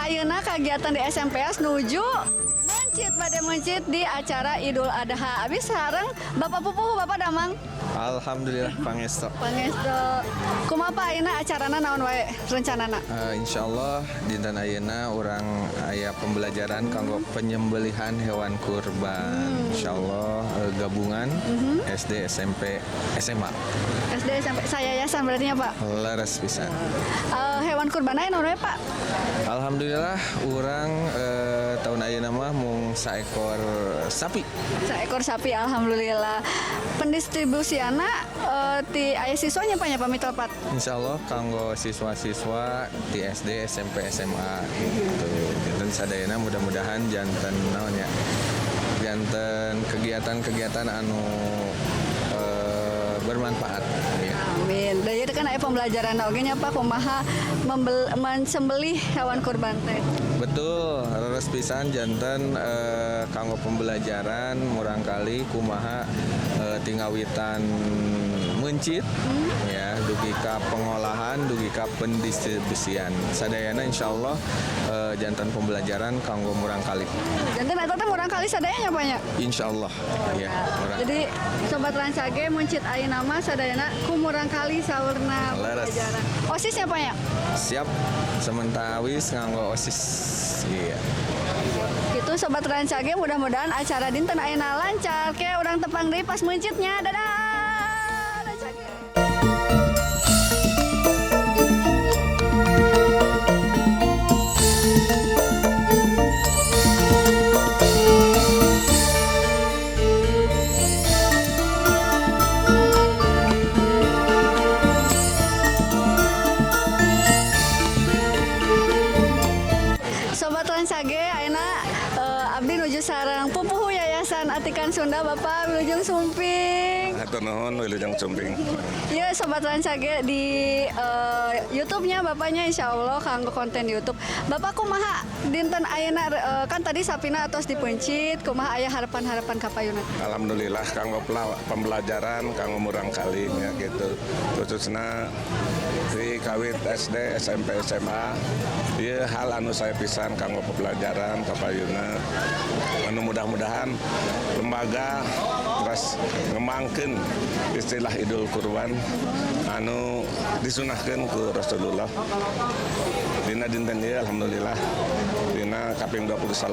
Ayeuna kegiatan di SMPS nuju meuncit, bade meuncit di acara Idul Adha. Abis sareng Bapak Pupuhu, Bapak damang? Alhamdulillah, pangestu. Pangestu. Kumaha, Pak, ayeuna acarana naon wae rencanana? Insya Allah dinten ayeuna urang aya pembelajaran kanggo penyembelihan hewan kurban. Insya Allah gabungan SD, SMP, SMA. SD sampai sayayasan berarti ya, Pak? Leres pisan. Hewan kurban naon wae, Pak? Alhamdulillah urang tahun ayeuna mah mung saekor sapi. Seekor sapi, alhamdulillah. Pendistribusiana ti aya siswanya, Pak, nya, pami telepat? Insya Allah kanggo siswa-siswa di SD, SMP, SMA gitu. Janten sadayana mudah-mudahan janten naon ya. Janten kegiatan-kegiatan anu bermanfaat ya. Amin. Dan itu kan aya pembelajaran oge nya, Pak, kumaha mensembelih hewan kurban teh. Betul, leres pisan janten kanggo pembelajaran murangkali kumaha ti ngawitan meuncit ya, dugi ka pengolahan, dugi ka pendistribusian. Sadayana insya Allah janten pembelajaran kanggo murangkali. Janten eta teh murangkali sadaya nya, Pak, nya? Insya Allah ya. Murang. Jadi Sobat Rancage, meuncit ayeuna mah sadayana ku murangkali saurna Leres. Pembelajaran. OSIS nya, Pak, ya? Siap, sementawis nganggo OSIS. Iya. Gitu, Sobat Rancage, mudah-mudahan acara dinten ayeuna lancar. Ke urang tepang deui pas meuncitnya. Dadah. Rancage. Sobat Rancage, ayeuna abdi nuju sareng pupuhu Yayasan Atikan Sunda, Bapak Wilujeng Sumping. Hatur nuhun, wilujeng sumping. Ya, Sobat Rancage, di YouTube-nya bapaknya insya Allah kanggo konten YouTube. Bapak, kumaha dinten ayeuna, kan tadi sapina atos dipeuncit, kumaha aya harapan-harapan ka payuna? Alhamdulillah kanggo pembelajaran kanggo murangkali ya gitu. Khususnya di kawit SD, SMP, SMA. Ieu hal anu sae pisan kanggo pembelajaran kapayuna. Anu mudah-mudahan lembaga terus ngembangkeun istilah Idul Kurban anu disunahkeun ku Rasulullah. Dina dinten ieu alhamdulillah dina kaping 28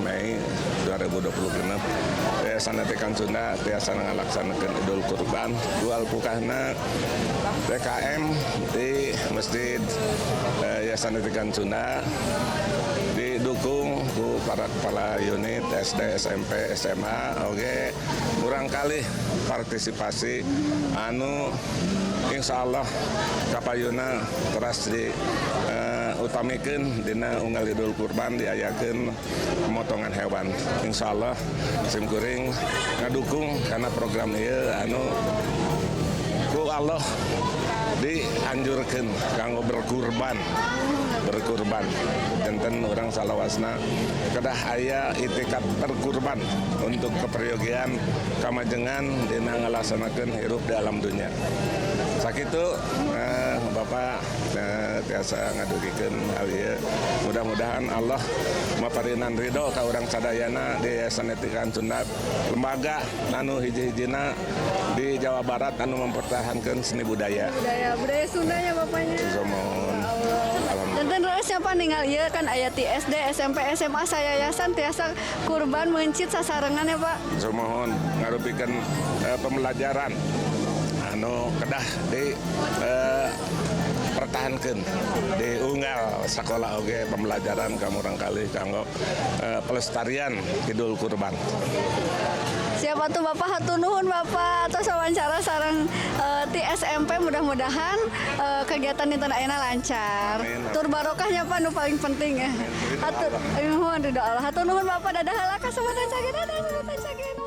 Mei 2026 Yayasan Atikan Sunda tiasa ngalaksanakeun Idul Kurban dua alpukahna PKM di Masjid Yayasan Atikan Sunda didukung ku para kepala unit SD, SMP, SMA, oke, murangkali partisipasi anu insya Allah kapayuna teras di utamikeun dina unggal Idul Kurban diayakeun pemotongan hewan. Insya Allah sim kuring ngadukung karena program ieu anu ku Allah dianjurkeun kanggo berkurban, berkurban. Janten urang salawasna kedah aya itikat berkurban untuk keperyogian kamajengan dina ngalaksanakeun hirup di alam dunia. Sakitu Bapak tiasa ngadugikeun hal ieu. Mudah-mudahan Allah maparinan ridho ka urang sadayana di Yayasan Atikan Sunda, lembaga anu hiji-hijina di Jawa Barat anu mempertahankan seni budaya. Budaya budaya Sundanya bapaknya. Sumuhun. Alhamdulillah. Janten terus siapa ninggal ieu kan aya ti SD, SMP, SMA sayayasan tiasa kurban meuncit sasarengan ya, Pak? Sumuhun, ngarupikeun pembelajaran anu kedah di pertahankan di unggal sekolah oge pembelajaran ka murangkali kanggo pelestarian Idul Kurban. Siapa tuh, Bapak, hatur nuhun Bapak atas wawancara sareng ti SMP, mudah-mudahan kegiatan dinten ayeuna lancar. Amin. Tur barokahnya, Pak, nu paling penting ya. Hatur nuhun, ridho Allah. Hatur nuhun, Bapak, dadah heula ka Sobat Rancage, dadah, Sobat Rancage.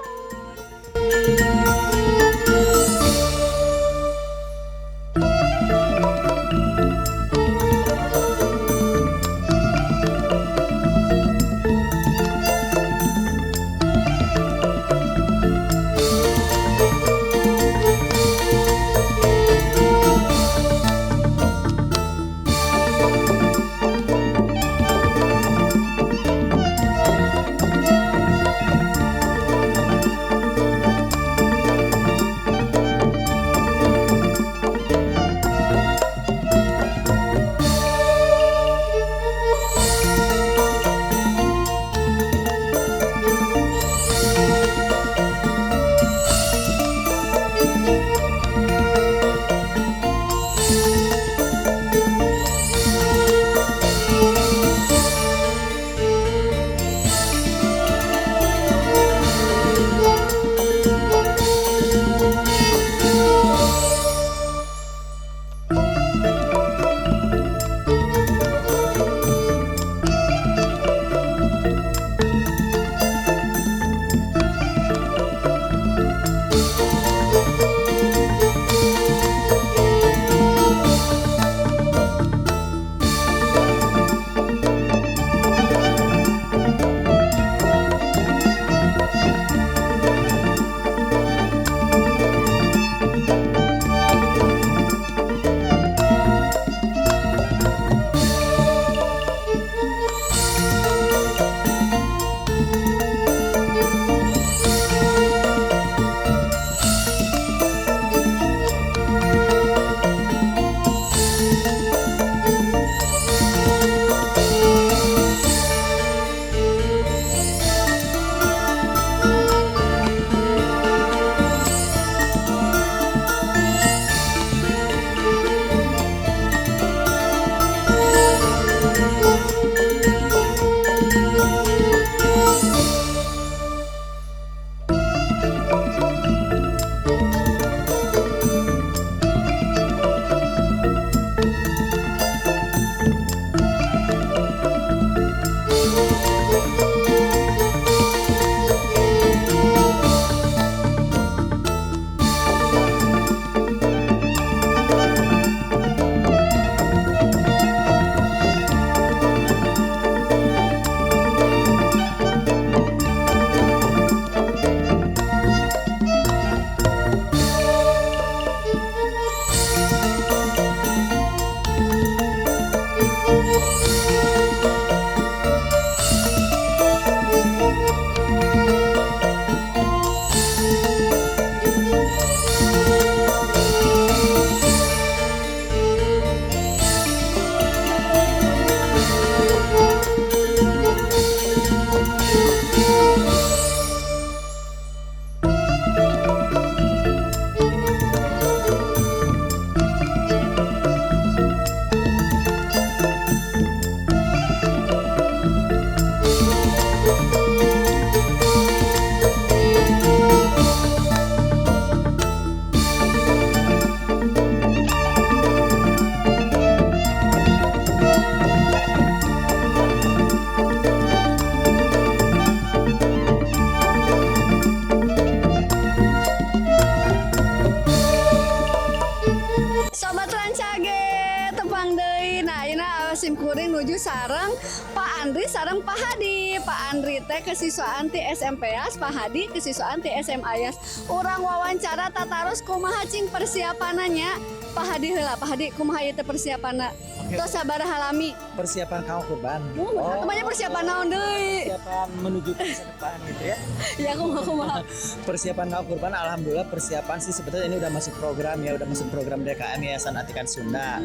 Sareng Pak Andri sareng Pak Hadi. Pak Andri teh kesiswaan ti SMP Yas, Pak Hadi kesiswaan ti SMA Yas. Urang wawancara tataros kumaha cing persiapannya. Pak Hadi heula, Pak Hadi, kumaha ieu teh persiapanna? Tos sabaraha lami? Persiapan kamu kurban. Oh, banyak persiapan naon deui? Persiapan menuju ke masa depan gitu ya. Ya, kumaha kumaha. Persiapan kamu kurban, alhamdulillah persiapan sih sebetulnya ini udah masuk program ya, udah masuk program DKM Yayasan Atikan Sunda.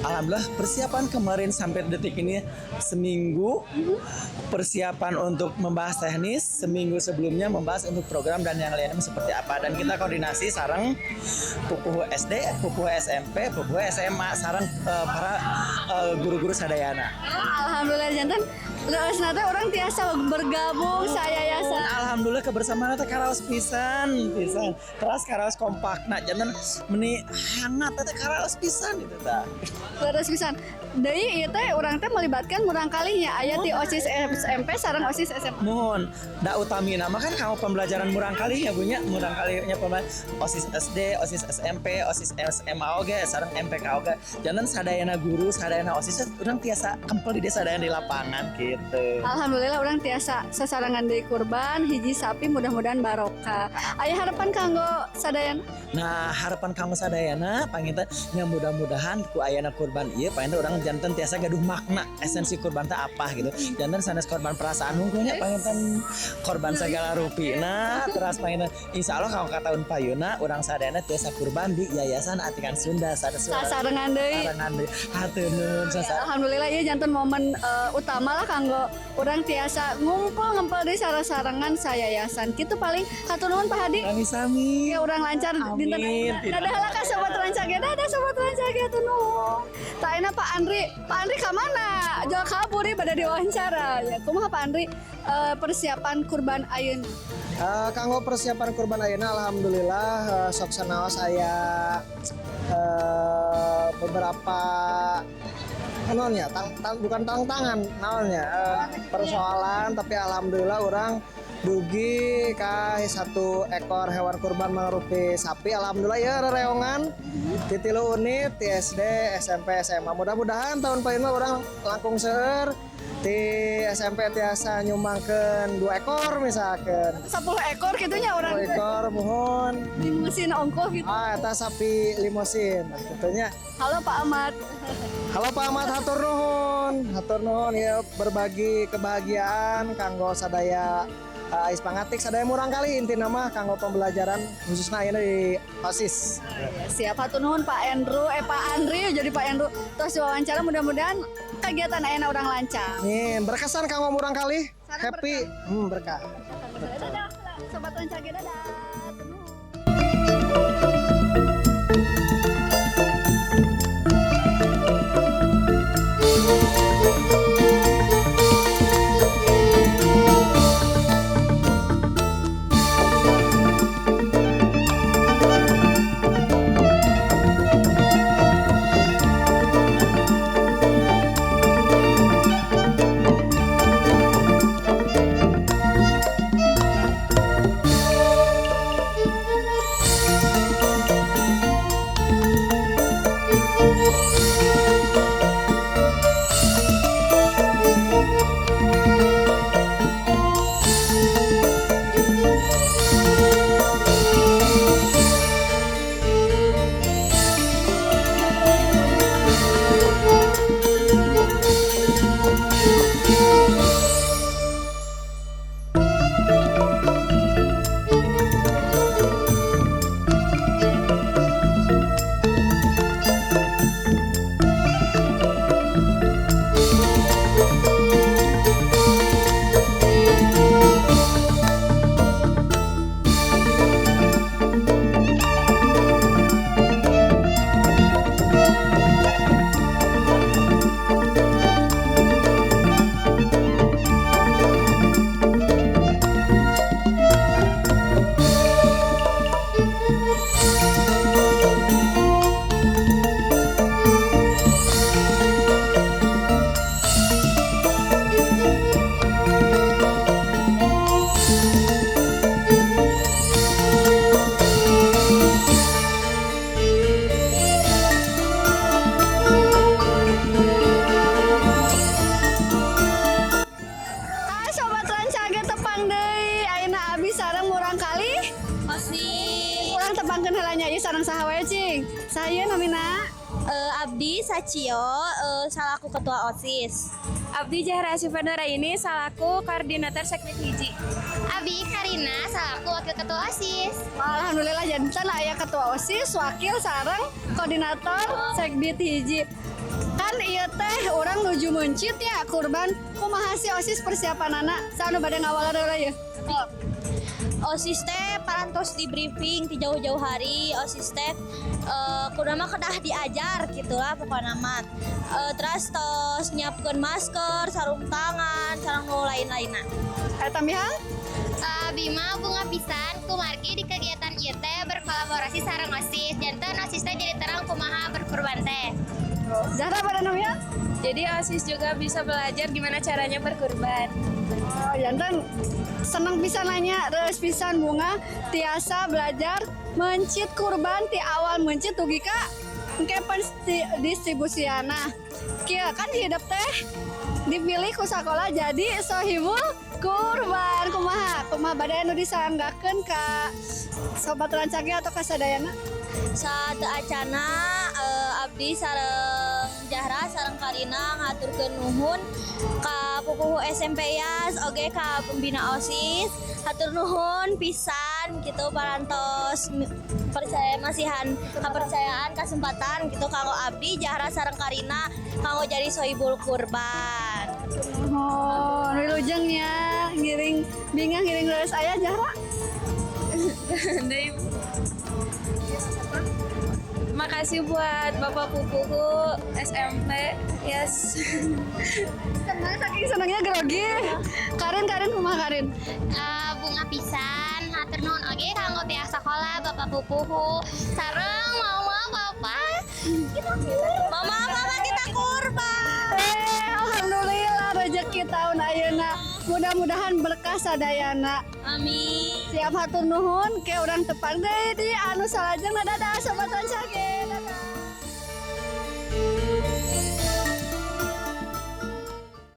Alhamdulillah persiapan kemarin sampai detik ini seminggu persiapan untuk membahas teknis, seminggu sebelumnya membahas untuk program dan yang lainnya seperti apa, dan kita koordinasi sareng pupuhu SD, pupuhu SMP, pupuhu SMA, sareng para guru-guru sadayana. Alhamdulillah, janten terus nanti urang tiasa bergabung sayayasan. Alhamdulillah kebersamaan teh karaos pisan, pisan. Teras karaos kompak. Nah, janten meni hangat teh karaos pisan gitu tah. Terus pisan. Deui ieu teh urang teh melibatkan murangkalihnya, aya ti OSIS SMP sareng OSIS SMA. Mohon, da utamina mah kan kamu pembelajaran murangkalih ya Bu nya, murangkalihnya pembelajaran OSIS SD, OSIS SMP, OSIS SMA oge, sareng MPK oge. Janten sadayana guru, sadayana OSIS urang tiasa kempel di desa sadayana di lapangan gitu. Alhamdulillah urang tiasa sasarengan deui kurban hiji sapi, mudah-mudahan barokah. Aya harapan kanggo sadayana? Nah, harapan kamu sadayana panginten nya mudah-mudahan ku ayana kurban ieu panginten urang janten tiasa gaduh makna esensi kurban teh apa gitu. Janten sanes korban perasaan hungkul nya, panginten korban segala rupi. Nah, terus panginten insya Allah kalau ka tahun payuna urang sadayana tiasa kurban di Yayasan Atikan Sunda sanes Sasarengan deui. Sasarengan deui. Hatur nuhun sasa. Alhamdulillah ieu janten momen utama lah kanggo urang tiasa ngumpul ngempel di sareng-sarengan sayayasan. Kitu paling, hatur nuhun, Pak Hadi. Sami-sami. Ya, urang lancar Amin. dinten ayeuna. Dadah lah ka Sobat Rancage. Dadah, Sobat Rancage, hatur nuhun. Tah, ayeuna Pak Andri. Pak Andri ka mana? Jual kabur nih pada diwawancara. Ya, kumaha Pak Andri persiapan kurban ayeuna? Kanggo persiapan kurban ayeuna, alhamdulillah sok sanaos aya beberapa naon ya, tang, tang, bukan tantangan naon ya, persoalan, tapi alhamdulillah urang dugi ka satu ekor hewan kurban mangrupi sapi. Alhamdulillah ya, rereongan di tilu unit di SD, SMP, SMA. Mudah-mudahan tahun payun mah urang langkung seueur, di SMP tiasa nyumbangkeun dua ekor misalkan. 10 ekor gitunya urang. 10 ekor, mohon. Limusin ongkoh gitu. Ah, eta sapi limosin. Nah, gitunya. Halo, Pak Ahmad. Halo, Pak Ahmad, hatur nuhun. Hatur nuhun ya, berbagi kebahagiaan kanggo sadaya Ais Pangatik, sadaya murangkalih, intina mah kanggo pembelajaran khususnya ayeuna di OSIS. Siap, hatur nuhun Pak Andrew, eh Pak Andri jadi Pak Andrew. Terus diwawancara, mudah-mudahan kegiatan ayeuna urang lancar. Nih, berkesan kanggo murangkalih. Sareng Happy, berkah. Dadah, Sobat Rancage, dadah. Hatur nuhun. Sareng saha wae, cing? Saha namina? Abdi Sacio, salaku ketua OSIS. Abdi Jahra Sifanara ini salaku koordinator Sekbid hiji. Abi Karina salaku wakil ketua OSIS. Alhamdulillah, janten aya ketua OSIS, wakil, sareng koordinator Sekbid hiji. Kan ieu teh urang nuju meuncit ya kurban. Kumaha sih OSIS persiapanana? Saha nu bade ngawaler heula ya? OSIS teh parantos di briefing di jauh-jauh hari. OSIS teh kudu mah kedah diajar gitulah pokoknya mah. Terus tos nyiapkeun masker, sarung tangan, sareng nu lain-lainna. Eta tambihan? Bima bungah pisan kumargi di kegiatan ieu teh berkolaborasi sareng OSIS. Janten OSIS teh jadi terang kumaha berkurban teh. Zahra pada namanya? Jadi OSIS juga bisa belajar gimana caranya berkurban. Oh, janten seneng pisan nanya, reus pisan bungah tiasa belajar meuncit kurban ti awal meuncit dugi ka engke distribusiana. Kieu kan hidup teh dipilih ku sakola jadi sohibul kurban. Kumaha? Kumaha bade anu disanggakeun ka sobat Rancage atau ka sadayana? Sateuacana abdi sareng Jahra sareng Karina ngaturkeun nuhun ka pupuhu SMP Yas oge ka pembina OSIS. Hatur nuhun pisan gitu parantos percaya masihan kepercayaan kesempatan gitu kanggo abdi Jahra sareng Karina kanggo jadi sohibul kurban. Oh, wilujeng nya, ngiring bingah, ngiring leres aya Jahra. Dari Makasih buat Bapak Pupuhu SMP. Yes. Senang, saking senangnya grogi. Karin, Karin, kumaha Karin? Bungah pisan, hatur nuhun oge kanggo pihak sekolah, Bapak Pupuhu, sareng mama papa. Mama papa kita kurban. Alhamdulillah rezeki tahun ayeuna. Mudah-mudahan berkah sadayana. Amin. Siap, hatur nuhun ke urang tepang deui di anu salajengna. Dadah, sobat Rancage. Dadah.